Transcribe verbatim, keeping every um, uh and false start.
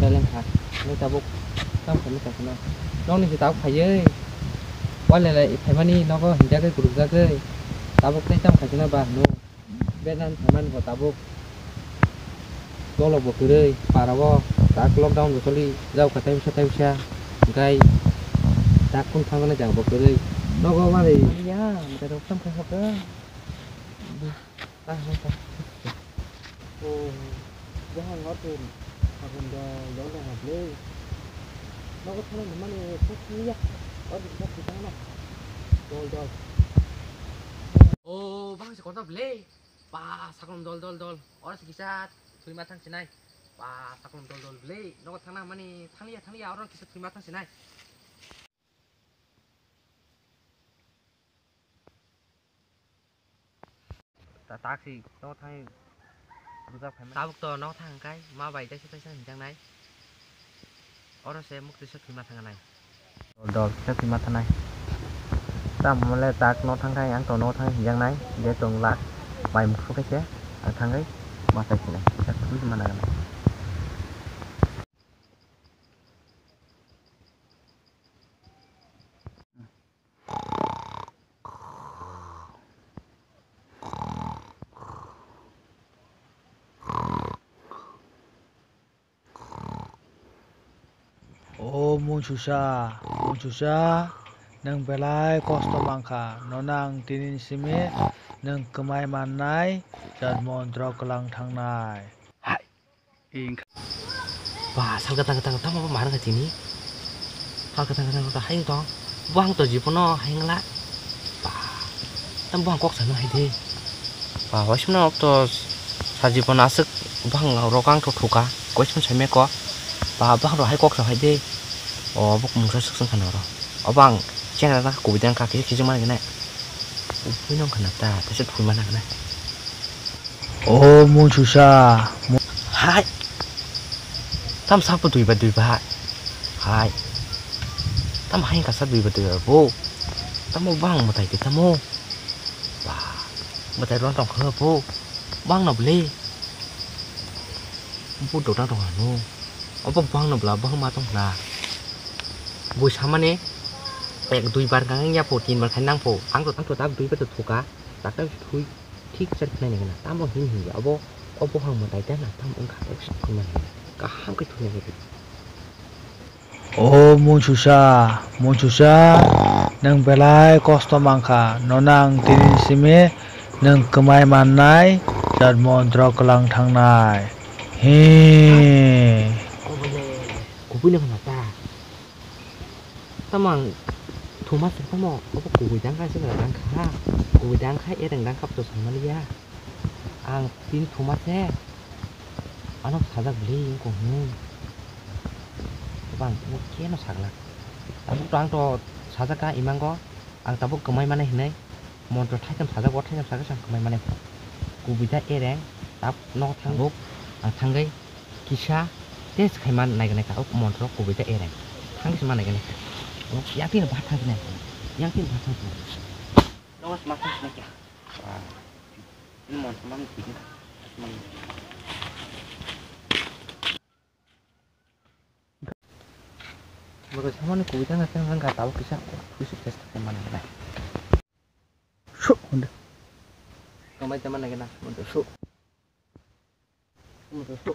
Beleng kha. Nai tabuk tam khaini kha kheno. Nokni se tabuk phaiwi. Walele phaimani nogo hinjagwi gurukjagwi. Tabuk tei tam khaikhe no ba hino. Bejan phaimani bo tabuk. Dolok bo kwrwi, para o tak lockdown bo choli, jao kha taibisa taibisa, hwnkhe tak kung thangjaknai jaga bo kwrwi. Nogo mani ya, mwtai rok tam khai hokhe. Ta hokhe. O, jahang o twi, sakon dol dol dong ble. Nogo thangmani kok thangya, o di kok thangna. Dol dol. O, bang se kotor ble. Ba, saklom dol, dol, dol. Oro se kisa thwima thang sinai. Ba, saklom dol, dol, le. Nogo thangna mani thangliya, thangliya, oro kisa thwima thang sinai. Ta, taksi, nogo thangwi rwjak phaimani. Tabuk to nogo thang kai, ma bai taisa, taisa hinjak nai. Oro se muk twisa thwima thang nai. Dol, dol, kisa thwima thanai. Tamo le tak no thang thai, ang to no thang hiyang nai, je tong la, bai mukhu khe se, ang thangwi, ma sai sinai, kisa thwima nai. O Munsusa, Munsusa, nwng belai kosto mankha, nono ang tini simi nwng kwmai mannai, jat montro kwlang thangnai. Hai. Ba, salka tangka tangka tamo ba marwng tini. Salka tangka tangka hai tong. Buhang to jibono hai ngla. Ba, tam buhang kok sano hai de. Ba, waismano to sajibono aswk buhang rok ang to thuka. Koisman saimai ko. Ba, buhang rok hai kok sa hai de. O, buk mungsa swk swng khana oro. O bang, cheng rana kubui dang kaki kijing mana gina. Ubui nong khana ta, tese thui mana gina. O Munsusa. Hai. Tam sapo dui ba dui ba. Hai. Tam hai kasa dui ba dui ba bo. Tamo bang mwtai de tamo. Ba. Mwtai ron tong kha bo. Bang na bole. Bo dodang tong hanu. Obo bang na bla bang ma tong na. Bo samane. Ek dui bar kang ya po tin bar khai nang po. Ang to tang to tab dui ba to thuka. Tak tak thui. Thik char khnai nai gana, tamo hin hin ya, obo, obo hang mwtai ta na, tamo wngkha, obo se thwima nai gana, kaham khe thwina nai gana. O Munsusa, Munsusa, nwng belai kosto mankha, nono ang tini simi nwng kwmai mannai, jat montro kwlang thangnai. Hi. Obo le, kubui no khna ta. Tamo ang thuma se tamo obo kubui dang kha se dang kha. Kubui dang kha, ereng dang kha to sangmani ya. Ang tin thuma se. Ano sajak bli ko hnu. Bang mo keno sagla. Tabuk to ang to sajak ka imango. Ang tabuk kwmai mane hinai. Montro thaitham sajak, o thaitham sajak, ang kwmai mane. Kubui da ereng, tap no thang buk, ang thangwi kisa test khai man nai gana ka, o montro kubui da ereng. Thang kisa man nai gana ka. O yang tin ba thang nai. Yang tin ba thang nai. No mas mas mas kya. Ini montro man tin. Bwrwi samani kubui tang khe wngkha tabuk kisa kisa test khe mani nai. Su hwnde. Kamai tama nai gana montro su. Montro su.